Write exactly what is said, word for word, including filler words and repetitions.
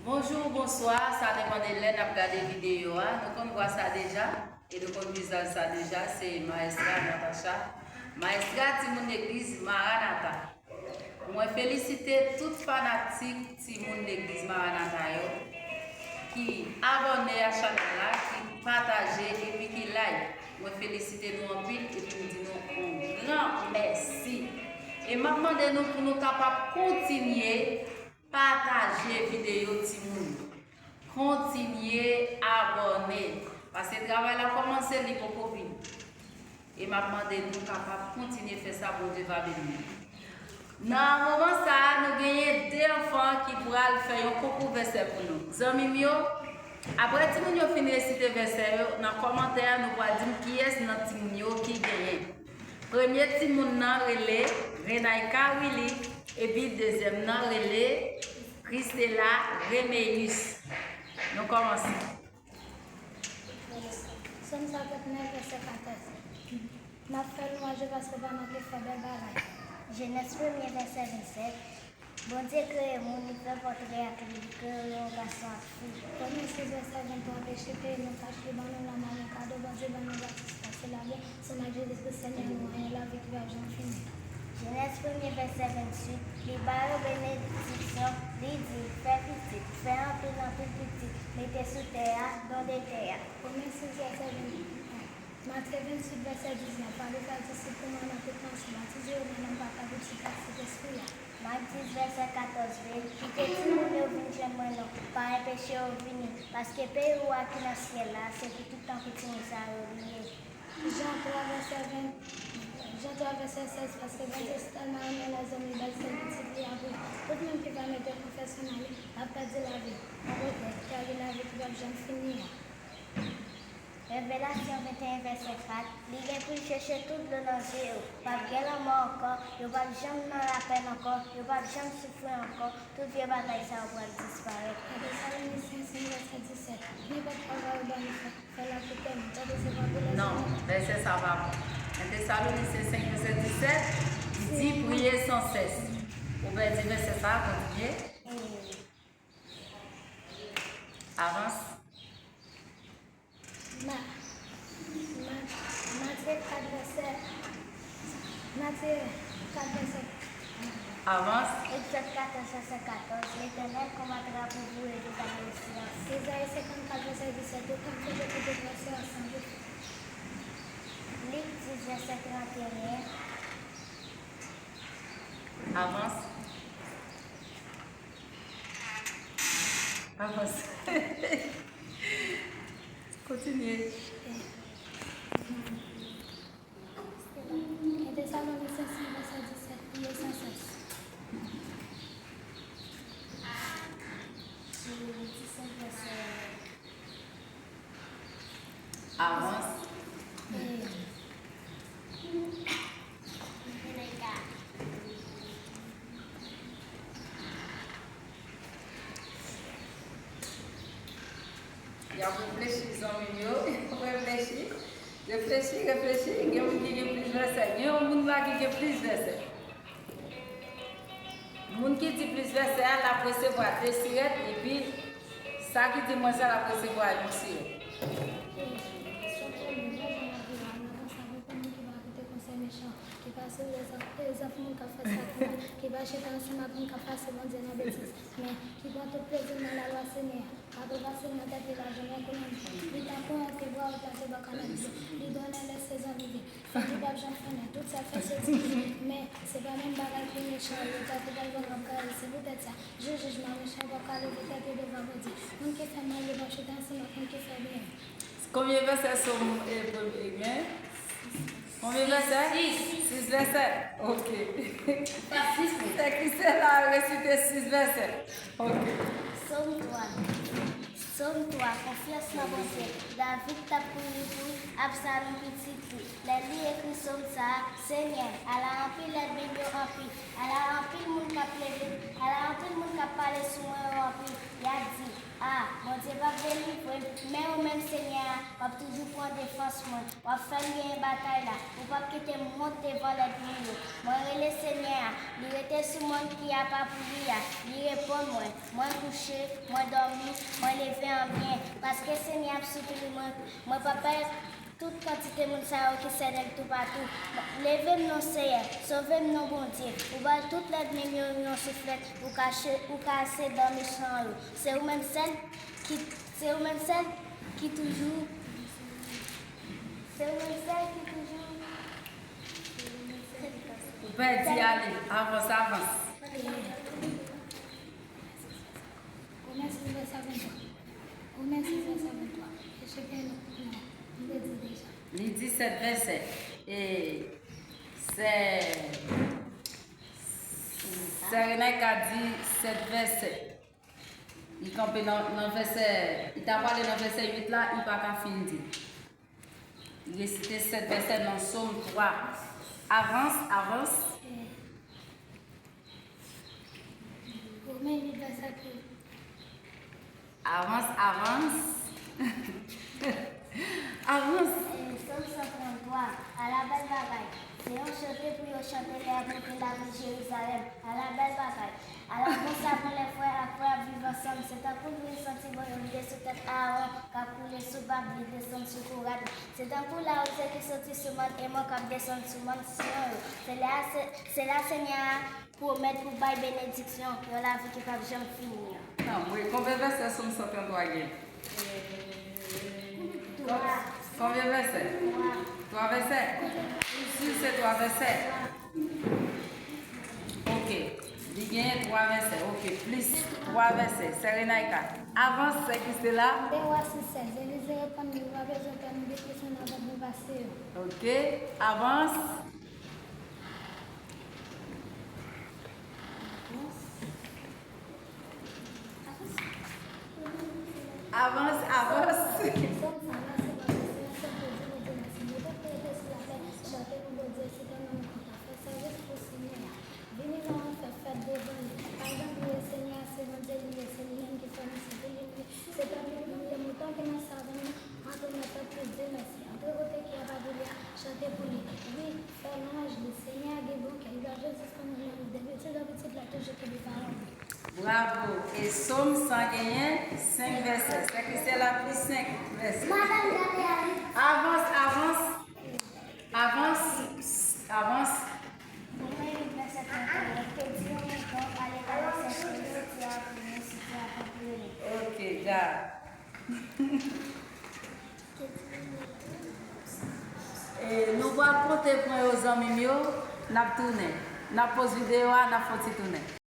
Bonjou, bonswa, sa depann de lè n ap gade videyo a. Nou konn vwa sa deja, e nou konn vizaj sa deja, se Maestra Natacha. Maestra, timoun legliz Maranata. Mwen felisite tout fanatik timoun legliz Maranata yo ki abòne a chanèl la, ki pataje epi ki like. Mwen felisite nou anpil epi m di nou yon gran mèsi. E m ap mande nou pou nou kapab kontinye pataje videyo timoun yo. Kontinye abòne. Paske travay la kòmanse, li poko fini. E m ap mande nou kapab kontinye fè sa, Bondye va beni nou. Nan moman sa a, nou genyen de anfan ki pral fè yon konkou vèsè pou nou. Zanmi m yo, apre timoun yo fin resite vèsè yo, nan kòmantè a, nou pral di m kiyès nan timoun yo ki genyen. Premye timoun nan rele Renaïka Willy, epi dezyèm nan rele Christela Reméus. Nou kòmanse. Sòm senkannnèf, vèsè katòz. N ap fè lwanj ou paske w pa manke fè bèl bagay. Jenès premye, vèsè vennsèt. Bondye kreye moun, li fè pòtre ak li, li kreye yo gason ak fi. Pwomès sis, vèsè venntwa, peche peye nou kach, li ban nou lanmò, yon kado Bondye ban nou gratis, pase lavi ansanm ak Jezi Kris Senyè nou an, yon lavi ki p ap janm fini. Jenès premye, vèsè ventuit, li ba yo benediksyon, li di, fè pitit, fè anpil, anpil pitit, mete sou tè a, don de tè a. Pwomès sis, vèsè ventuit. Matye ventuit, vèsè diznèf, ale fè disip pou mwen nan tout nasyon, batize yo nan non Papa, Pitit ak Sentespri a. Mak dis, vèsè katòz b, kite timoun yo vin jwenn mwen non, pa enpeche yo vini, paske peyi ou a ki nan syèl la, se pou tout tan pou timoun sa yo li ye. Jan twa, vèsè ven, Jan twa, vèsè sèz, paske Bondye si tèlman renmen lèzòm, li bay sèl pitit li a pou tout moun ki va mete konfyans nan li, p ap pèdi lavi, okontrè, li ap gen lavi ki p ap janm fini a. Revelasyon venteyen, vèsè kat, li gen pou l chèche tout dlo nan zye yo. P ap gen lanmò ankò, yo p ap janm nan lapèn ankò, yo p ap janm soufri ankò, tout vye bagay sa yo pral disparèt. An Tesalonisyen senk, vèsè disèt, nenpòt travay ou ba nou fè, fè l ak tout kè nou, pa resevwa pou lèzòm. Non, vèsè sa pa bon. An Tesalonisyen senk, vèsè disèt, li di, priye san sès. Ou pèdi vèsè sa, kontinye. Avanse. Ma, Ma, Matye kat vèsè, Matye kat vèsè. Avanse. Egzòd katòz, vèsè katòz, Letènèl konbatra pou vou e li va reyisi ansanm. Izayi senkannkat, vèsè disèt, ou konn sonje pou detrès yo ansanm. Lik dis, vèsè trannteyen. Avanse. Avanse. Kontinye. An Tesalonisyen senk, vèsè disèt, priye san sès. Avanse. Avanse. Y ap reflechi, zanmi m yo. Y ap reflechi. Reflechi, reflechi. Gen moun ki gen plis vèsè. Gen yon moun la ki gen plis vèsè. Moun ki di plis vèsè a, l ap resevwa de sirèt, epi sa ki di mwens la, l ap resevwa yon sirèt. Ki pa swiv egzanp, egzanp moun k ap fè sa ki mal, ki pa chita ansanm ak moun k ap pase Bondye nan betiz, men ki pran tout plezi nan lalwa Senyè a. Apre pase nan tèt li lajounen kou lannuit, li tankou yon pyebwa ou plante bò kanal dlo. Li donnen lè sezon rive, fèy li p ap janm fannen, tout sa l fè se di, men se pa menm bagay pou mechan yo, tankou Bondye p ap gaye. Se poutèt sa, jou jijman, mechan yo p ap ka leve tèt yo devan Bondye. Moun ki fè mal yo p ap chita ansanm ak moun ki fè byen. Konbyen vèsè Sòm, e, premye gen? Konbyen vèsè? Sis. Sis vèsè. Ok. Pa sis, non. Sè Christela resite sis vèsè. Ok. Sòm twa. Sòm twa, konfyans nan Bondye. David t ap kouri pou Absalom pitit li. Lè li ekri sòm sa a, Senyè, ala anpil lènmi m yo anpil, ala anpil moun k ap leve, ala anpil moun k ap pale sou mwen yo anpil. Y ap di, a, Bondye p ap delivre, Men ou menm, Senyè a, w ap toujou pran defans mwen. W ap fè m genyen batay la. Ou p ap kite m wont devan lènmi yo. Mwen rele Senyè a. Li rete sou mòn ki apa pou li a. Li reponn mwen. Mwen kouche, mwen dòmi, mwen leve an byen. Paske Senyè ap soutni mwen, mwen p ap pè tout kantite moun sa yo ki sènen l toupatou. Leve m non, Senyè, sove m non, Bondye. Ou bay tout lènmi m yo yon souflèt, ou kache, ou kase dan mechan yo. Se ou menm sèl ki, se ou menm sèl ki toujou, se ou menm sèl ki toujou. Ou pèdi, ale, avans, avans. Romèn sis vèsè venntwa. Romèn sis vèsè venntwa. E se ke nou, nou te di deja. Li di sèt vèsè. E sè, sè Renayka di sèt vèsè. Li kanpe nan, nan vèsè, li ta prale nan vèsè uit la, li pa ka fin di. Li resite sèt vèsè nan Sòm twa. Avans, avans. Romèn uit vèsè trèz. Avans, avans. Avans. Sòm san tranntwa. Ala bèl bagay. Se yon chante pou yo chante lè y ap monte lavil Jerizalèm. Ala bèl bagay. Ala bon sa pou lè frè ak frè ap viv ansanm. Se tankou lwil santi bon yo vide sou tèt Aawon, k ap koule sou bab li, desann sou kou rad li. Se tankou lawouze ki soti sou mòn Èmòn k ap desann sou mòn Siyon yo. Se la, se, se la Senyè a pwomèt pou bay benediksyon, yon lavi ki p ap janm fini an. Anmwey, konbyen vèsè Sòm san tranntwa gen? Twa. Konbyen vèsè? Twa. Twa vèsè? Ou si se twa vèsè? Ok. Li genyen twa vèsè. Ok. Plis twa vèsè. Sè Renayka. Avans, sè Kristela. De Wa sis sèz. Elize reponn li, ou pa bezwen pè, nou gen plis moun avè nou pase yo. Ok. Avans. Avans, avans. Vini la, ann fè fèt devan li. Pa gen pire Senyè a, se Bondye li ye, se li menm ki fè nou, se pou li nou ye. Se pèp li pou nou ye, mouton ki nan savann nan, antre nan tant li, di mèsi. Antre kote ki apa pou li a, chante pou li. Wi, fè lwanj li. Senyè a gen bon kè, li pa janm sispann renmen nou. Depi pitit an pitit, l ap toujou kenbe pawòl li. Bravo! E Sòm san genyen senk vèsè. Sè Kristela plis senk vèsè. Avans, avans. Avans, avans. Romèn uit vèsè trant e en. Ke di yon mouton ale kale sèche li, siti a pou li, siti a pou li. Ok, God. E, nou pral konte pwen yo, zanmi m yo. N ap tounen. N ap poz videyo a, n ap fè yon ti tounen.